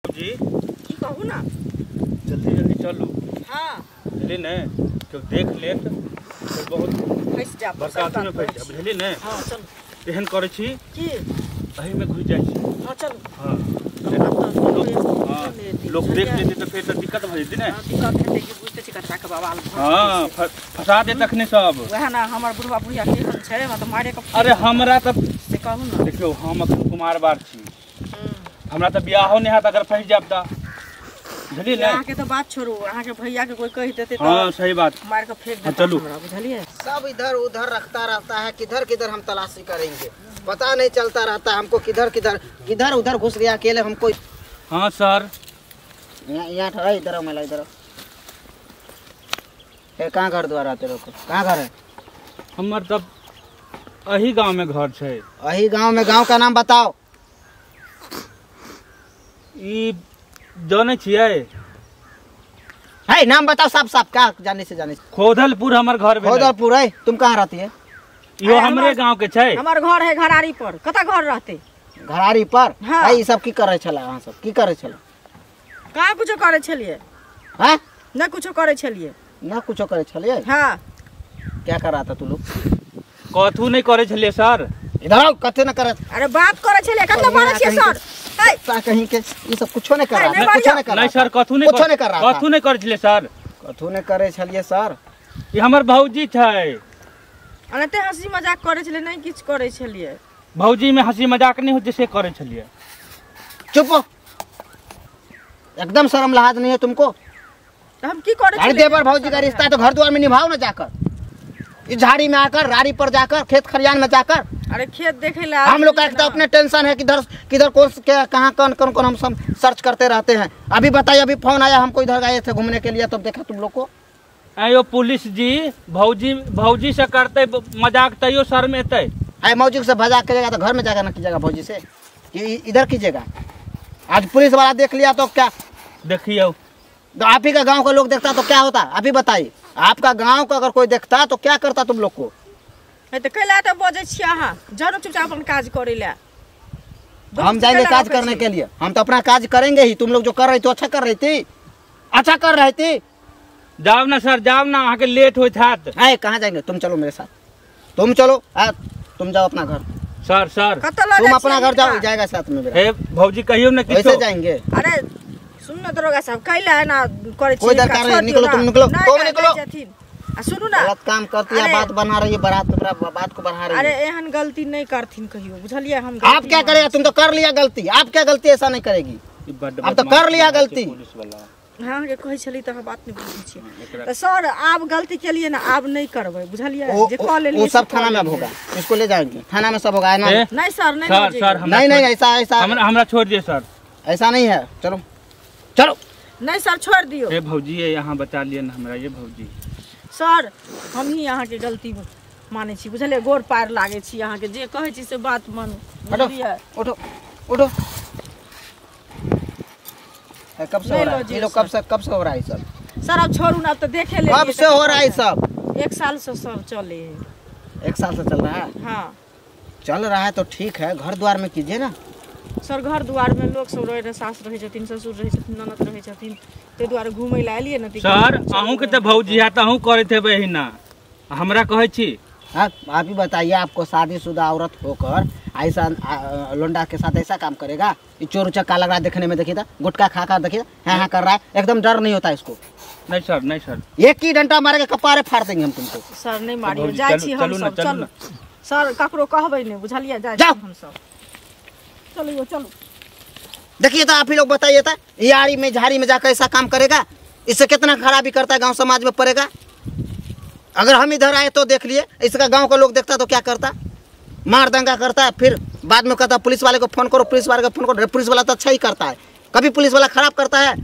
जी की कहू ना, जल्दी जल्दी चलू। हाँ बुझली ने, केओ देख लेत तो बहुत फंसि जायब, बड़का अथी में फंसि जायब, बुझली ने। हाँ चलू। एहन करै छी की एही में घुसि जाइ छी। हाँ चलू। हाँ हाँ लोग देख लेतै तऽ फेर तऽ दिक्कत भऽ जेतै ने। दिक्कत हेतै कि बुझते छी कतरा के बवाल। हाँ फंसा देत अखने सब। वएह ना, हमर बुढ़वा बुढ़िया केहन छै, हमरा तऽ मारे के। अरे हमरा तऽ से कहू ना। देखियौ हम अखन कुमार बार छी, हमरा तऽ बियाहो नहि हैत अगर फंसि जायब तऽ, बुझलियै ने। अहाँके तऽ बात छोड़ू, अहाँके भैया के कोई कहि देतै तऽ। हाँ सही बात, मार के फेंक देतै। चलू हमरा, बुझलियै। सब इधर उधर रखता रहता है, किधर किधर हम तलाशी करेंगे पता नहीं चलता रहता है हमको, किधर किधर किधर उधर घुस गया अकेले हमको। हाँ सर। यहाँ ठहरा, इधर आओ मेला, इधर आओ। कहाँ घर द्वार आते रहो, कहाँ घर है? हमर तब अही गांव में घर छै। अही गांव में? गांव का नाम बताओ। ई जानै छियै? है नाम बताओ साफ साफ, क्या जाने से जाने। खोदलपुर हमर घर भेलै। खोदलपुर है। तुम कहाँ रहती है? यो हमरे गांव के छै। हमर घर है घरारी पर। कतऽ घर रहते? घरारी पर। हाँ। है, ई सब की करै छला अहाँ सब, की करै छला? कहाँ कुछो करै छलियै। हैं? ना कुछो करै छलियै। ना कुछो करै छलियै? हाँ। क्या कर रहा था तू लोग? कथू नहीं करै छलियै सर। इधर आओ, कथे ना करे। अरे बात करै छलियै, कतना मारै छियै सर? है कहीं के ई सब कुछो नहीं कर रहा, कुछो नहीं कर रहा। नहीं सर, कथू नहीं, कुछो नहीं कर रहा, कथू नहीं करै छलियै सर। कथू नहीं करै छलियै सर। ई हमर भौजी छै। अनते हंसी मजाक करै छलियै, नहीं किछ करै छलियै। भौजी में हंसी मजाक नहीं होते से करै छलियै। चुप हो, एकदम शर्म लहाज नहीं है तुमको। हम की करै अरे देवर भौजी का रिश्ता तो घर द्वार में निभाओ ना जाकर, इस झाड़ी में आकर, राड़ी पर जाकर, खेत खलियान में जाकर। अरे खेत देखे ला हम लोग का एक तो अपने टेंशन है किधर किधर कौन क्या कहाँ कौन कौन कौन हम सब सर्च करते रहते हैं। अभी बताइए, अभी फोन आया हमको, इधर गए थे घूमने के लिए तब देखा तुम लोग को। आयो पुलिस जी, भौजी भौजी से करते मजाक तैयो शर्म एतै। अरे मौजी से मजाक करेगा तो घर में जाकर ना कीजिएगा भौजी से, कि इधर कीजिएगा। आज पुलिस वाला देख लिया तो क्या? देखियो तो आप ही का गाँव का लोग देखता तो क्या होता? अभी बताइए, आपका गाँव का अगर कोई देखता तो क्या करता तुम लोग को? तो कैला तो बजै छियै अहाँ, जानो चुपचाप अपन काज करै ला। हम जाएंगे काज करने के लिए, हम तो अपना काज करेंगे ही। तुम लोग जो कर रही थी अच्छा कर रही थी, अच्छा कर रही थी। जाओ ना सर, जाओ ना, अहाँ के लेट होइत हैत। है कहाँ जाएंगे? तुम चलो मेरे साथ, तुम चलो, तुम जाओ अपना घर। सर सर तुम अपना घर जाओ, जाएगा साथ में मेरा। हे भौजी कहियो ना किछो। कैसे जाएंगे? अरे सुन ना दरोगा साहब, कैला ना करै छी, कोई दरकार नहीं, निकलो तुम, निकलो तुम, निकलो। आ सुनू ना, गलत काम करती है, बात बना रही है, बारात बात को बढ़ा रही है। अरे एहन गलती नहीं करथिन कहियो, बुझलियै हम। आप क्या करेगा? तुम तो कर लिया गलती, आप क्या गलती ऐसा नहीं करेगी, आप तो कर लिया गलती। हाँ के कहै छली तऽ बात नहीं बुझै छियै। तऽ सर आब गलती केलियै ना, आब नहीं करबै, बुझलियै। जे कऽ लेलियै वो सब थाना में अब होगा, इसको ले जाएंगे थाना में, सब होगा ना। नहीं सर, नहीं सर, सर नहीं नहीं, ऐसा ऐसा हमरा छोड़ दिए सर, ऐसा नहीं है। चलो चलो। नहीं सर छोड़ दियो। ए भौजी यहाँ बचा लियै ना हमरा, ये भौजी। सर हम ही अहाँ के गलती मानै छी, बुझलियै। गोर पार लागै छी अहाँ के, जे कहै छी से बात मानू, बुझलियै। उठो उठो। कब से हो रहा है ये लोग? कब से हो रहा है सब? सर अब छोड़ू ना, अब तो देखे ले। कब से हो रहा है सब? 1 साल से सर चले है। 1 साल से चल रहा है? हाँ चल रहा है तो ठीक है, घर द्वार में कीजिए ना सर। घर द्वार में लोग सब रहे, सास रहे छथिन, ससुर रहे छथिन, ननद रहे छथिन, ताहि दुआरे घूमै लए एलियै ने। सर अहूँ के तऽ भौजी है, अहूँ करैत हेबै एहिना, हमरा कहै छी। हाँ आप ही बताइए, आपको शादीशुदा औरत होकर ऐसा लोंडा के साथ ऐसा काम करेगा? ये चोर उचक्का लग रहा है देखने में, देखिए था गुटखा खा खा देखिए हाँ हाँ कर रहा है, एकदम डर नहीं होता इसको। नहीं सर, नहीं सर, एक ही डंडा मारेगा कपारे फाड़ देंगे हम तुमको। सर नहीं मारियो, जाइ छी हम सब, चलू सर, ककरो कहबै नहीं, बुझलियै। जाइ छी हम सब, चलो चलो। देखिए तो आप ही लोग बताइए था, यारी में झाड़ी में जाकर ऐसा काम करेगा, इससे कितना खराबी करता है, गाँव समाज में पड़ेगा। अगर हम इधर आए तो देख लिए, इसका गांव का लोग देखता तो क्या करता? मार दंगा करता है, फिर बाद में कहता पुलिस वाले को फोन करो, पुलिस वाले को फोन करो। पुलिस वाला तो अच्छा ही करता है, कभी पुलिस वाला खराब करता है?